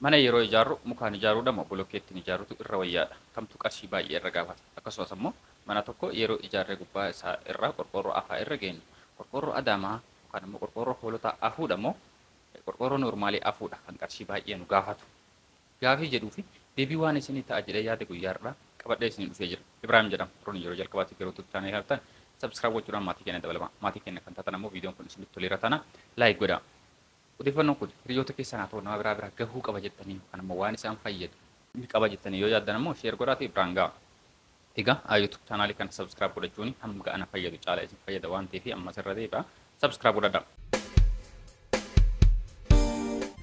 Mana yeroo ijaarru mukaan ijaaruudha moo bolokkeettiin ijaaruutu irra wayyaadha? Kamtu qarshii baay'ee irra gaafata? Akkasumas immoo mana tokko yeroo ijaarree gubbaa isaa irraa qorqoorroo afaa irra geenyu, qorqoorroo Adaamaa yookaan immoo qorqoorroo Hoolotaa afuudha moo qorqoorroo noormaalii afuudha kan qarshii baay'ee nu gaafatu? Gaafii jedhuu fi deebii waan isinii ta'a jedhee yaade guyyaa har'aa qabadhee isinii dhufee jira. Ibraahim jedhama. Roon yeroo jalqabaatiif yeroo YouTube channel hartan subscribe gochuudhaan maatii keenya dabalama. Maatii keenya kan taatan ammoo viidiyoon kun isinitti toleera taana like godhaa. Odeeffannoon kun hiriyoota keessan haa ta'u nama biraa bira gahuu qaba jettanii yookaan immoo waan isaan fayyadu ni qaba jettanii yoo yaaddan ammoo share godhaatii biraan ga'a. Egaa YouTube chaanaalii kana subscribe godhachuun hanga ana fayyadu caala isin fayyada waan ta'eef ammas irra deebi'a subscribe godhadhaa.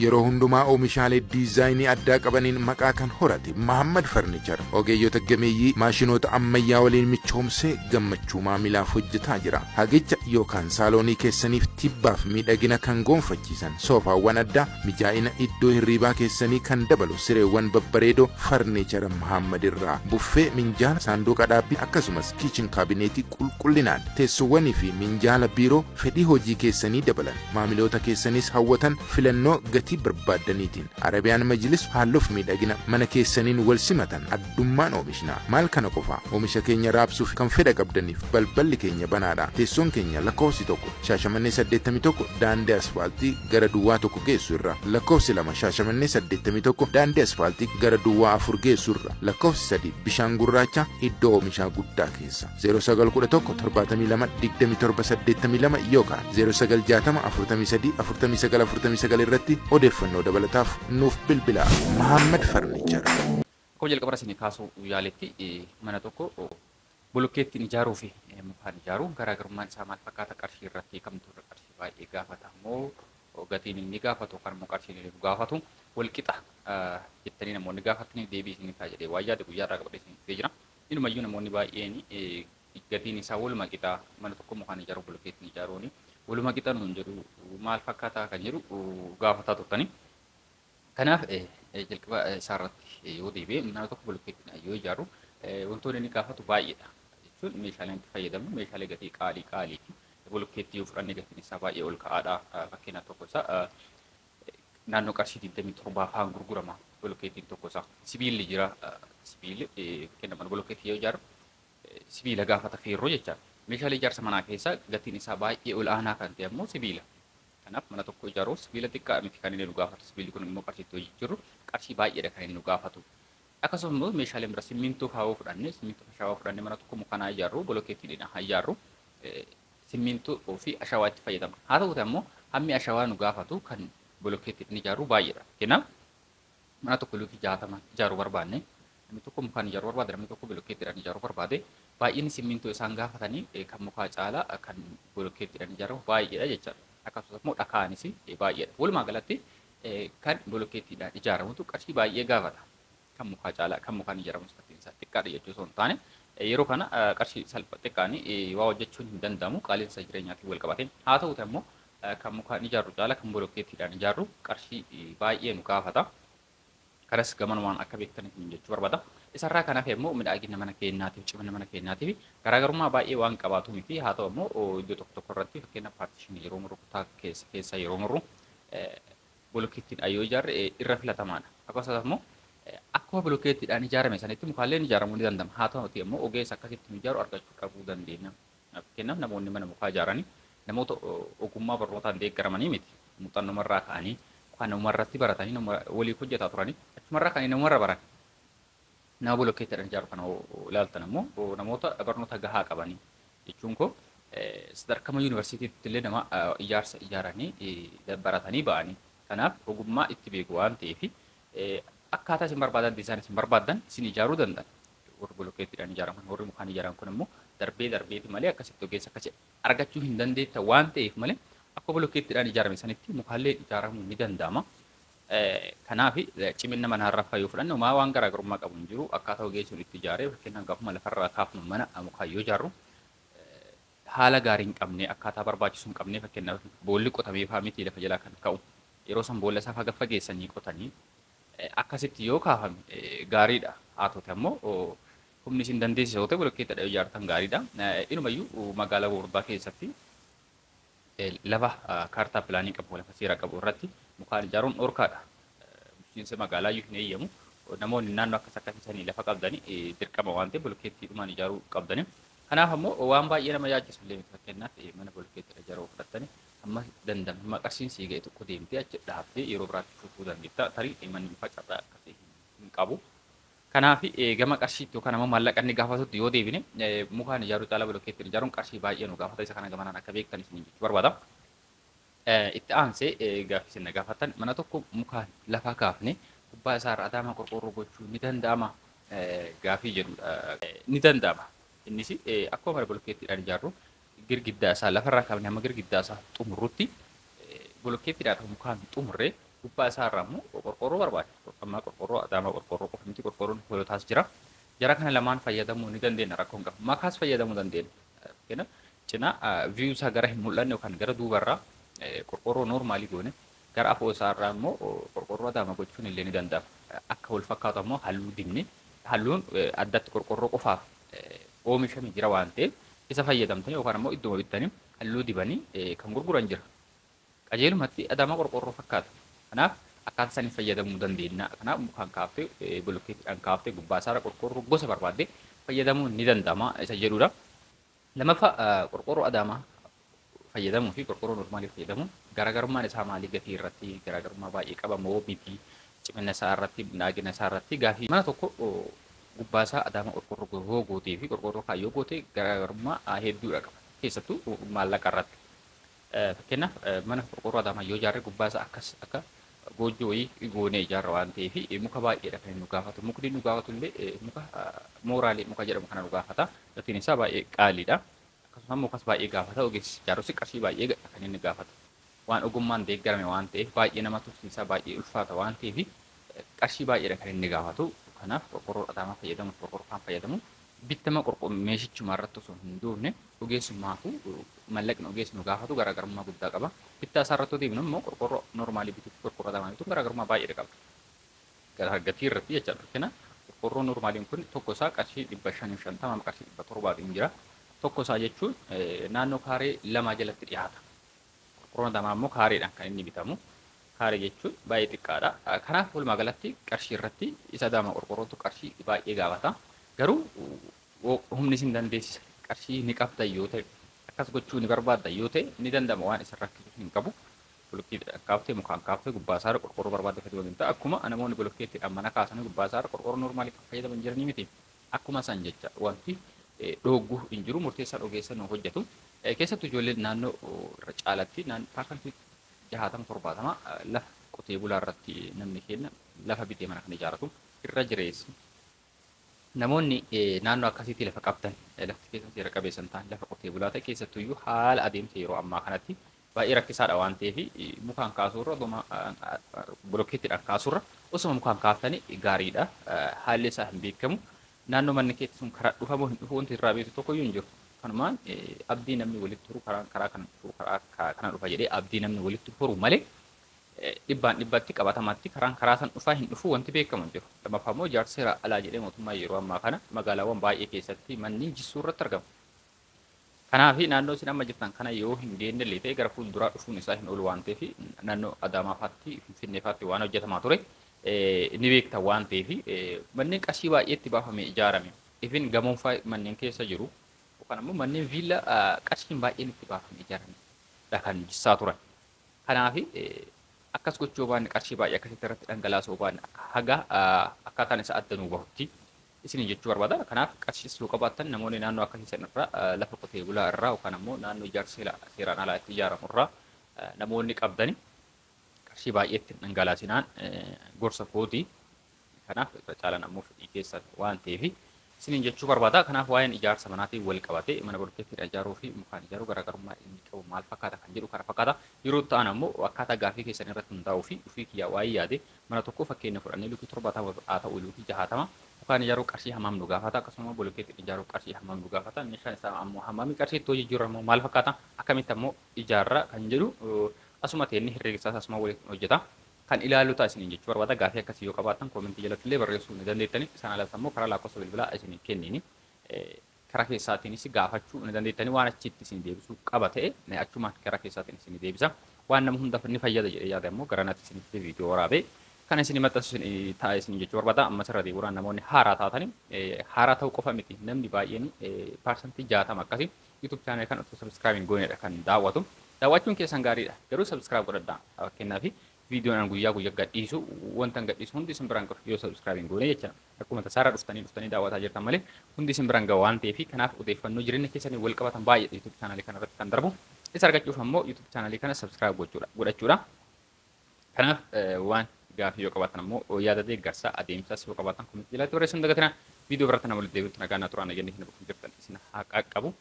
Yeroo hundumaa oomishaalee diizaayinii addaa qabaniin maqaa kan horate Mahammad Farnichar ogeeyyota gameeyyii maashinoota ammayyaa waliin michoomsee gammachuu maamilaaf hojjetaa jira. Hagicha yookaan saaloonii keessaniif tibbaaf miidhagina kan gonfachiisan soofaawwan addaa, mijaa'ina iddoo hirriibaa keessanii kan dabalu sireewwan babbareedoo Farnichara Mahammad irraa, buffee, minjaala, saanduqa dhaabbii akkasumas kiichin kaabineetii qulqullinaan, teessoowwanii fi minjaala biiroo fedhii hojii keessanii dabalan, maamiloota keessanis hawwatan filannoo gatii barbaaddaniitiin Arabiyaan Majlis halluu fi miidhagina mana keessaniin wal simatan addummaan oomishna. Maal kana qofa, oomisha keenya raabsuuf kan fedha qabdaniif balballi keenya banaadha. Teessoon keenya lakkoofsi 1 Shaashamannee 81 daandii asfaaltii gara duwwaa 1 geessu irra, lakkoofsi 2 Shaashamannee 81 daandii asfaaltii gara duwwaa 4 geessu irra, lakkoofsi 3 Bishaan Gurraacha iddoo oomishaa guddaa keessa. 0911 72 27 82 yookaan 0960 43 49 49 irratti odeeffannoo dabalataaf nuuf bilbilaa. Mahammad Farnichar. Akkuma jalqaba isinii kaasuu yaaletti mana tokko bolokkeettiin ijaaruu fi mukaan ijaaruu garaagarummaan isaa maal fakkaata, qarshii irratti kamtu irra qarshii baay'ee gaafata immoo gatiin inni gaafatu yookaan immoo qarshiin inni gaafatu walqixa jettanii namoonni gaafatanii deebii isinii ta'a jedhee waan yaade guyyaa irraa qabadhee isinii dhufee jira. Inumayyuu namoonni baay'een gatiin isaa waluma qixa, mana tokko mukaan ijaaruu bolokkeettiin ijaaruuni waluma qixa nuun jedhu, maal fakkaataa kan jedhu gaafataa turtanii. Kanaaf jalqaba isaarratti yoo deebi'e, mana tokko bolokkeettiin yoo ijaaru wantoonni inni gaafatu baay'eedha. Jechuun meeshaaleen itti fayyadamnu meeshaalee gatii qaalii qaaliiti. Bolokkeettii yoo fudhanne gatiin isaa baay'ee ol ka'aadha. Fakkeenyaaf tokko isaa naannoo qarshii 27 fa'aan gurgurama bolokkeettiin tokko isaa. Sibiilli jira. Sibiilli fakkeenyaaf mana bolokkeettii yoo ijaaru sibiila gaafata, feerroo jechaadha. Meeshaalee ijaarsa manaa keessaa gatiin isaa baay'ee ol aanaa kan ta'e ammoo sibiila. Kanaaf mana tokko ijaaruuf sibiila xiqqaa miti kan inni nu gaafatu. Sibiilli kun immoo qarshiitti hojii jirru qarshii baay'eedha kan inni nu gaafatu. Akkasumas immoo meeshaaleen bira simmintoo fa'aa fudhannee, simmintoo fi ashawaa fudhannee mana tokko mukaan haa ijaarru, bolokkeettiidhaan haa ijaarru, simmintoo fi ashawaa itti fayyadamna. Haa ta'uti ammoo hammi ashawaa nu gaafatu kan bolokkeettiidhaan ijaarru baay'eedha. Kanaaf mana tokko luukii 60 ijaaruu barbaanne, namni tokko mukaan ijaaruu barbaade, namni tokko bolokkeettiidhaan ijaaruu barbaade, baay'inni simmintoo isaan gaafatanii kan mukaa caalaa kan bolokkeettiidhaan ijaaramu baay'eedha jechaadha. Akkasumas immoo dhakaanis baay'eedha. Walumaa galatti kan bolokkeettiidhaan ijaaramutu qarshii baay'ee gaafata. Kan mukaa caalaa kan mukaan ijaaramus gatiin isaa xiqqaadha jechuu osoo hin taane, yeroo kana qarshii salpha xiqqaan waa hojjechuun hin danda'amu qaala'insa jireenyaatiin wal qabate. Haa ta'uti ammoo kan mukaan ijaarru caalaa kan bolokkeettiidhaan ijaarru qarshii baay'ee nu gaafata. Kanas gamanumaan akka beektaniif jechuu barbaada. Isarraa kan hafe immoo miidhagina mana keenyaatiif, cimina mana keenyaatiif garaagarummaa baay'ee waan qabaatu miti. Haa ta'u immoo iddoo tokko tokko irratti, fakkeenyaaf paartishinii yeroo murru, kutaa keessa keessa yeroo murru, bolokkeettiidhaan yoo ijaarre irra filatamaadha. Akkasumas immoo akkuma bolokkeettiidhaan ijaarame sanitti mukaalleen ijaaramuu ni danda'ama. Haa ta'uti immoo ogeessa akkasitti nu ijaaru argachuu dhabuu dandeenya. Fakkeenyaaf namoonni mana mukaa ijaaranii namoota ogummaa barnootaan deeggaramanii miti. Muuxannumarraa ka'anii kan namumarratti baratanii nama waliif hojjetaa turanii achumarraa ka'anii namumarra baran. Nama bolokkeettiidhaan ijaaru kana ilaaltan ammoo namoota barnoota gahaa qabanii, jechuun koo sadarkama yuunivarsiitiitti illee nama ijaarsa ijaaranii baratanii ba'anii. Kanaaf ogummaa itti beeku waan ta'eef akkaataa isin barbaadan, diizaayinii isin barbaadan isin ijaaruu danda'an. Warri bolokkeettiidhaan ijaaraman, warri mukaan ijaaran kun immoo darbee darbeeti malee akkasitti ogeessa akkasii argachuu hin dandeetta waan ta'eef malee akka bolokkeettiidhaan ijaarame sanitti mukaallee ijaaramuu ni danda'ama. Kanaaf cimina manaarraa fayyuu fudhanne homaa waan garaagarummaa qabu hin jiru. Akkaataa ogeessi itti ijaaree, fakkeenyaaf gaafuma lafarraa kaafnu mana mukaa yoo ijaarru haala gaarii hin qabne, akkaataa barbaachisu hin qabne, fakkeenyaaf boolli qotamee fa'aa miti lafa jalaa kan ka'u. Yeroo san boolla isaa haga fageessanii qotanii akkasitti yoo kaafame gaariidha. Haa ta'uti ammoo humni isin dandeessisa yoo ta'e bolokkeettiidhaan ijaartan gaariidha. Inumayyuu magaalaa gurguddaa keessatti lafa kaartaa pilaanii qabu, lafa seera qabu irratti mukaan ijaaruun dhorkaadha. Bulchiinsa magaalaa iyyuu hin eeyyamu. Namoonni naannoo akkas akkasii lafa qabdanii dirqama waan ta'eef bolokkeettiidhumaan ijaaruu qabdanii. Kanaaf ammoo waan baay'ee nama yaachisu illee miti. Fakkeenyaaf mana bolokkeettiidha ijaaruu fudhattanii amma danda'ame hamma qarshiin sii ga'e tokko deemtee achi dhaabbee yeroo biraatti fufuu dandeetta. Tarii manni mukaa carraa akkasii hin qabu. Kanaaf gama qarshiitti yookaan ammoo maallaqa inni gaafatutti yoo deebine, mukaan ijaaruu caalaa bolokkeettiin ijaaruun qarshii baay'ee nu gaafata. Isa kana gamanaan akka beektan isin jechuu barbaada. Itti aansee gaaffii isin gaafatan, mana tokko mukaan lafa kaafne gubbaa isaarra adaamaa qorqoorroo gochuu ni danda'ama gaaffii jedhudha. Ni danda'ama. Innis akkuma mana bolokkeettiidhaan ijaarru girgiddaa isaa lafarraa kaafne hamma girgiddaa isaa xumurrutti bolokkeettiidhaan mukaan xumurree gubbaa isaarra immoo qorqoorroo barbaada. Amma qorqoorroo adaamaa qorqoorroo qofa miti, qorqoorroon holotaas jira. Jara kana lamaan fayyadamuu ni dandeenya, rakkoo hin qabu. Makaas fayyadamuu dandeenya. Fakkeenyaaf cinaa view isaa gara hin mul'anne yookaan gara duubarraa qorqoorroo normaalii goone, gara afoo isaarraa immoo qorqoorroo adaamaa gochuun illee ni danda'ama. Akka wal fakkaatu ammoo halluu dibne, halluun addatti qorqoorroo qofaaf oomishame jira waan ta'eef isa fayyadamtanii yookaan ammoo idduma bittanii halluu dibanii kan gurguran jira. Qajeelumatti adaamaa qorqoorroo fakkaata. Kanaaf akkaataa saniin fayyadamuu dandeenya. Kanaaf mukaan kaaftee, bolokkeettiidhaan kaaftee gubbaa isaarra qorqoorroo gosa barbaadde fayyadamuun ni danda'ama isa jedhudha. Lammaffaa, qorqoorroo adaamaa fayyadamuu fi qorqoorroo normaalii fayyadamuun garaagarummaan isaa maalii? Gatii irratti garaagarummaa baay'ee qaba moo miti? Cimina isaa irratti, miidhagina isaa irratti gaafii. Mana tokko gubbaa isaa adaama qorqoorroo yoo gootee fi qorqoorroo kaayyoo gootee garaagarummaa hedduudha qaba. Keessattuu maallaqa irratti. Fakkeenyaaf mana qorqoorroo adaamaa yoo ijaarre gubbaa isaa akkas akka goojjoo wayii goonee ijaarra waan ta'eef muka baay'eedha kan inni nu gaafatu. Mukni nu gaafatu illee muka mooraalee muka jedhamu kana nu gaafata. Gatiin isaa baay'ee qaaliidha. Akkasumas mukas baay'ee gaafata. Ogeessi ijaarus qarshii baay'ee kan inni gaafatu. Waan ogummaan deeggarame waan ta'eef baay'ee nama tursiisa, baay'ee ulfaata waan ta'eef qarshii baay'eedha kan inni gaafatu. Kanaaf qorqoorroo adaamaa fayyadamu, qorqoorroo kaan fayyadamu, bittama qorqoorroo meeshichuma irratti osoo hin duufne ogeessummaatu mallaqni ogeessi nu gaafatu garaagarummaa guddaa qaba. Bittaa isaa irratti deemnu immoo qorqoorroo normaalii bituuf qorqoorroo adaamaa bituun garaagarummaa baay'ee qaba. Gatii irratti jechaadha. Fakkeenyaaf qorqoorroo normaaliin kun tokko isaa qarshii 550, qarshii 700tiin jira. Tokko isaa jechuun naannoo kaaree 2 jalatti dhiyaata. Qorqoorroon adaamaa immoo kaareedhaan kan inni bitamu. Kaaree jechuun baay'ee xiqqaadha. Kanaaf walumaa galatti qarshii irratti isa adaamaa qorqoorrootu qarshii baay'ee gaafata. Garuu humni isin dandeessisa, qarshii ni qabda yoo ta'e, akkas gochuu ni barbaadda yoo ta'e, ni danda'ama, waan isin rakkisu hin qabu. Bolokkeettiidhaan kaaftee, mukaan kaaftee gubbaa isaarra qorqoorroo barbaadde fayyadamuu danda'a. Akkuma namoonni bolokkeettiidhaan mana kaasanii gubbaa isaarra qorqoorroo normaalii kan fayyadaman jiranii miti. Akkuma san jecha wanti dhooggu hin jiru, murteessaan ogeessa nu hojjetu. Keessattuu ijoolleen naannoo irra caalatti parsantii 60 70 lafa qotee bulaa irratti namni keenya lafa bitee mana kan ijaarratu irra jireessi. Namoonni naannoo akkasiitti lafa qabdan, lafti keessa seera qabeessan ta'an, lafa qotee bulaa ta'e, keessattuyyuu haala adeemsa yeroo ammaa kanatti baay'ee rakkisaadha waan ta'eef mukaan kaasuurra, osuma bolokkeettiidhaan kaasuurra osuma mukaan kaaftanii gaariidha. Haalli isaa hin beekamu. Naannoo manni keetti sun karaa dhufamoo hin dhufu wanti irraa beektu tokkoyyuu hin jiru. Kanumaan abdii namni walitti horu, karaan karaa kana dhufu, karaa kana dhufa jedhee abdii namni walitti horu malee dhibbaan dhibbatti qabatamaatti karaan karaa san dhufaa hin dhufu wanti beekamu hin jiru. Lammaffaa immoo ijaarsa seera alaa jedhee mootummaa yeroo ammaa kana magaalaawwan baay'ee keessatti manneen jissuu irratti argamu. Kanaaf naannoo isin amma jirtan kana yoo hin geenne illee ta'e gara fuulduraa dhufuun isaa hin oolu waan ta'eef, naannoo Adaamaa faatti, Finfinnee faatti waan hojjetamaa ture ni beekta waan ta'eef, manneen qarshii baay'eetti baafamee ijaarame. Ifin gamoon manneen keessa jiru yookaan ammoo manneen viillaa qarshiin baay'een itti baafamee ijaarame kan jissaa turan. Kanaaf akkas gochuu baanne, qarshii baay'ee akkasitti irratti dhangalaasuu baanne, haga akkaataan isaa adda nuu bahutti isin jechuu barbaada. Kanaaf qarshiis yoo qabaattan, namoonni naannoo akkasii san irraa, lafa qotee bulaa irraa yookaan ammoo naannoo ijaarsa seeraan alaa itti ijaaramu irraa namoonni qabdani qarshii baay'eetti dhangalaasinaan gorsa kooti. Kanaaf irra caalaan ammoo fedhii keessan waan ta'eef isiniin jechuu barbaada. Kanaaf waa'een ijaarsa manaatiin wal qabate mana bolokkeettiin ijaaruu fi mukaan ijaaruu garaagarummaa inni qabu maal fakkaata kan jedhu kana fakkaata. Yeroo ta'an ammoo akkaataa gaafii keessan irratti hundaa'uu fi ofii kiyyaa waa'ee yaade, mana tokko fakkeenya fudhannee lukii 70 haa ta'u lukii 60 mukaan ijaaruu qarshii hammam nu gaafata, akkasuma bolokkeettiin ijaaruu qarshii hammam nu gaafata, meeshaan isaa ammoo hammamii, qarshii itti hojii ammoo maal fakkaata, akkamitti ammoo ijaarra kan jedhu asuma teenni herreega isaas asuma waliin hojjeta. Kan ilaalu ta'a isiniin jechuu barbaada. Gaafii akkasii yoo qabaattan koomentii jalatti illee barreessuu ni dandeettani. Isaan alas ammoo karaa lakkoofsa bilbilaa isinii kenniini karaa keessaatiinis gaafachuu ni dandeettani. Waan achitti isin deebisuu qaba ta'e achumaan karaa keessaatiin isin deebisa. Waan nama hundaaf ni fayyada jedhee yaada immoo gara natti isinitti viidiyoo waraabee Kan isin maxxansu ta'a isin jechuu barbaada. Amma asirra deebi'uudhaan namoonni haaraa taatanii, haaraa ta'uu qofa miti, namni baay'een 60% akkasii YouTube channel kan otoo subscribe hin goonedha kan daawwatu. Daawwachuun keessan gaariidha. Garuu subscribe godhadhaa. Fakkeenyaaf, viidiyoon an guyyaa guyyaa gadhiisu, wanta gadhiisu hundi isin biraan gahu yoo subscribe hin goone jecha. Akkuma tasaarra dhuftanii dhuftanii daawwataa jirtan malee hundi isin biraan gahu waan ta'eef, kanaaf odeeffannoo jireenya keessanii wal qabatan baay'ee YouTube channel kana irratti kan darbu. Isa argachuuf ammoo YouTube channel kana subscribe gochuudha godhachuudha. Kanaaf waan gaafii yoo qabaatan ammoo, yaada deeggarsaa adeemsas yoo qabaatan, comment jalatti barreessuun dagatina. Viidiyoo biratti nama walitti deebi'utti nagaan naa turaa. Nageenya isin bakka jirtan isin haa qaqqabu.